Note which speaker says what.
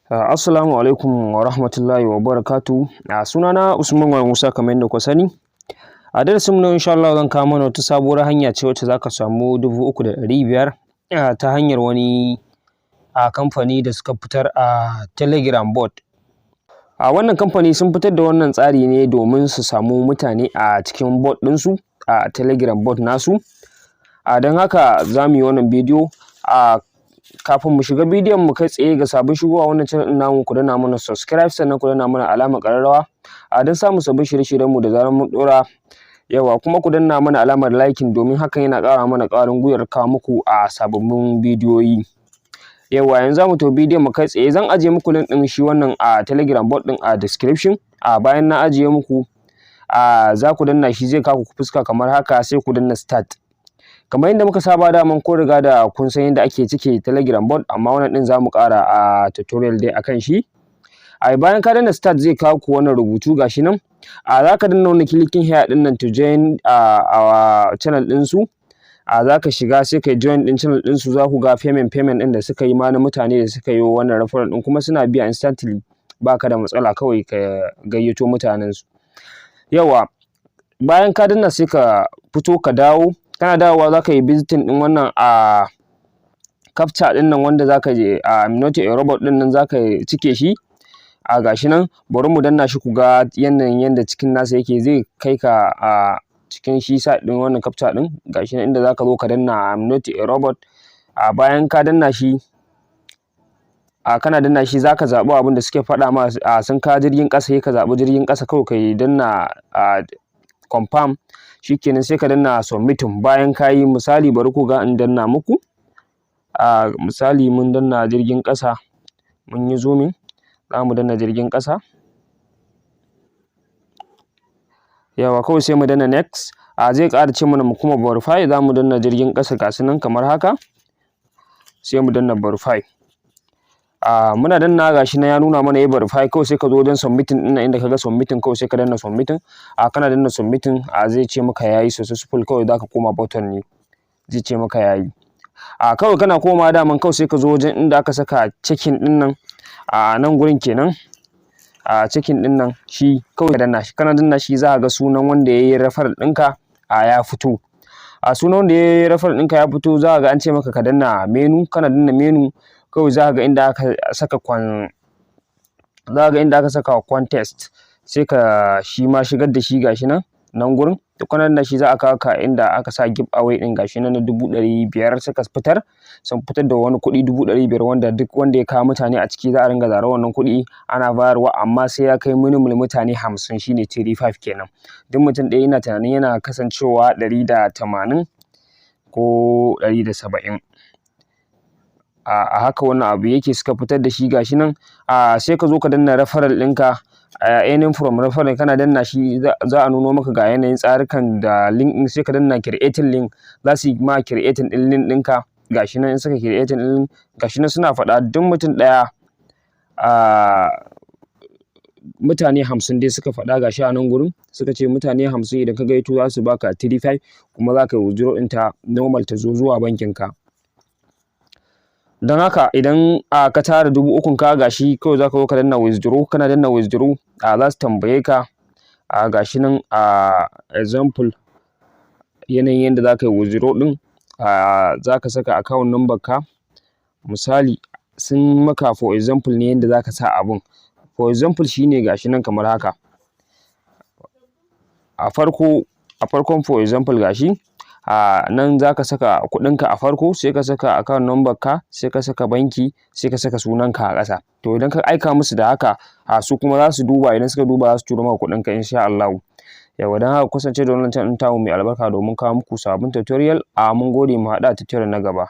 Speaker 1: Assalamu alaikum wa rahmatullahi wa barakatuhu. Sunana Usman Y Musa, kamar yadda kuka sani. A darasin mu na yau, insha Allah, zan kawo mana wata sabuwar hanya ce wacce zaka samu 3,500 ta hanyar wani kamfani da suka fitar a Telegram bot. A wannan kamfani sun fitar da wannan tsari ne domin su samu mutane a cikin bot ɗinsu, a Telegram bot nasu. Don haka za mu yi wannan bidiyo. Kafin mu shiga bidiyon mu kai tsaye, ga sabon shigowa wannan channel ɗin namu, ku danna mana subscribe, sannan ku danna mana alamar ƙararrawa don samun sabbin shirye-shiryen mu da zarar mun ɗora. Yawwa, kuma ku danna mana alamar liking, domin hakan yana ƙara mana ƙwarin gwiwar kawo muku sababbin bidiyoyi. Yawwa, yanzu za mu tafi bidiyon mu kai tsaye. Zan ajiye muku link ɗin shi wannan Telegram bot ɗin a description. Bayan na ajiye muku, za ku danna shi, zai kawo ku fuska kamar haka, sai ku danna start. Kamar yadda muka saba, daman kun riga da kun san yadda ake cike Telegram bot, amma wannan ɗin za mu ƙara tutorial dai akan shi. Bayan ka danna start, zai kawo ku wannan rubutu, gashi nan. Za ka danna wannan clicking here ɗin nan to join our channel ɗinsu. Za ka shiga, sai kai join ɗin channel ɗinsu. Za ku ga payment ɗin da suka yi ma na mutane da suka yi wannan referral ɗin, kuma suna biya instantly, ba ka da matsala, kawai ka gayyato mutanensu. Yawwa, bayan ka danna, sai ka fito ka dawo. Kana dawowa, za ka yi visiting ɗin wannan captcha ɗin nan wanda za ka je not a robot ɗin nan, za ka cike shi. Gashi nan, bari mu danna shi ku ga yanayin yanda cikin nasa yake. Zai kai ka cikin shi site ɗin wannan captcha ɗin. Gashi nan inda za ka zo ka danna "I'm not a robot". Bayan ka danna shi, kana danna shi, za ka zaɓi abin da suke faɗa ma. Sun kawo jirgin ƙasa, sai ka zaɓi jirgin ƙasa, kawai ka danna confirm, shikenan, sai ka danna submitting. Bayan ka yi, misali, bari ku ga in danna muku. Misali, mun danna jirgin ƙasa, mun yi zooming, za mu danna jirgin ƙasa. Yawwa, kawai sai mu danna next. Zai ƙara ce mana mu kuma verify. Za mu danna jirgin ƙasa, ga su nan kamar haka, sai mu danna verify. Muna danna, gashi nan ya nuna mana ya verify. Kawai sai ka zo wajen submitting ɗin nan, inda ka ga submitting, kawai sai ka danna submitting. Kana danna submitting, zai ce maka yayi successful. Kawai zaka koma button ne, zai ce maka yayi. Kawai kana komawa daman, kawai sai ka zo wajen inda aka saka checking ɗin nan, a nan gurin kenan. Checking ɗin nan shi kawai ka danna shi. Kana danna shi, za ka ga sunan wanda ya yi referral ɗinka ya fito. Sunan wanda ya yi referral ɗinka ya fito. Za ka ga an ce maka ka danna menu. Kana danna menu, kawai za ka ga inda aka saka contest, sai ka shi ma shigar da shi. Gashi nan, nan gurin. To, kana danna shi, za a kawo ka inda aka sa give away ɗin. Gashi nan na 500,000 suka fitar. Sun fitar da wani kuɗi 500,000, wanda duk wanda ya kawo mutane a ciki, za a ringa zara wannan kuɗi ana bayarwa, amma sai ya kai minimum mutane 50, shine 35 kenan. Duk mutum ɗaya ina tunanin yana kasancewa 180 ko 170. A haka wannan abu yake, suka fitar da shi, gashi nan. Sai ka zo ka danna referral ɗinka, earning from referral. Kana danna shi, za a nuno maka ga yanayin tsarukan da link ɗin. Sai ka danna creating link, za su yi ma creating ɗin link ɗinka. Gashi nan, in suka creating ɗin link, gashi nan suna faɗa duk mutum ɗaya mutane 50 dai suka faɗa. Gashi a nan gurin suka ce mutane 50 idan ka gayyato, za su baka 35, kuma za ka yi withdraw ɗinta normal, ta zo zuwa bankin ka. Don haka idan ka tara 3,000 ka, gashi, kawai za ka zo ka danna withdraw. Kana danna withdraw, za su tambaye ka. Gashi nan example, yanayin yanda za ka yi withdraw ɗin, za ka saka account number ka. Misali, sun maka for example ne yanda za ka sa abun. For example shine, gashi nan kamar haka. A farkon for example, gashi nan, za ka saka kuɗinka a farko, sai ka saka account number ka, sai ka saka banki, sai ka saka sunanka a ƙasa. To, idan ka aika musu da haka, su kuma za su duba. Idan suka duba, za su turo maka kuɗinka insha Allahu. Yawwa, don haka kasance da wannan channel ɗin tamu mai albarka domin kawo muku sabbin tutorial. Mun gode, mu haɗu a tutorial na gaba.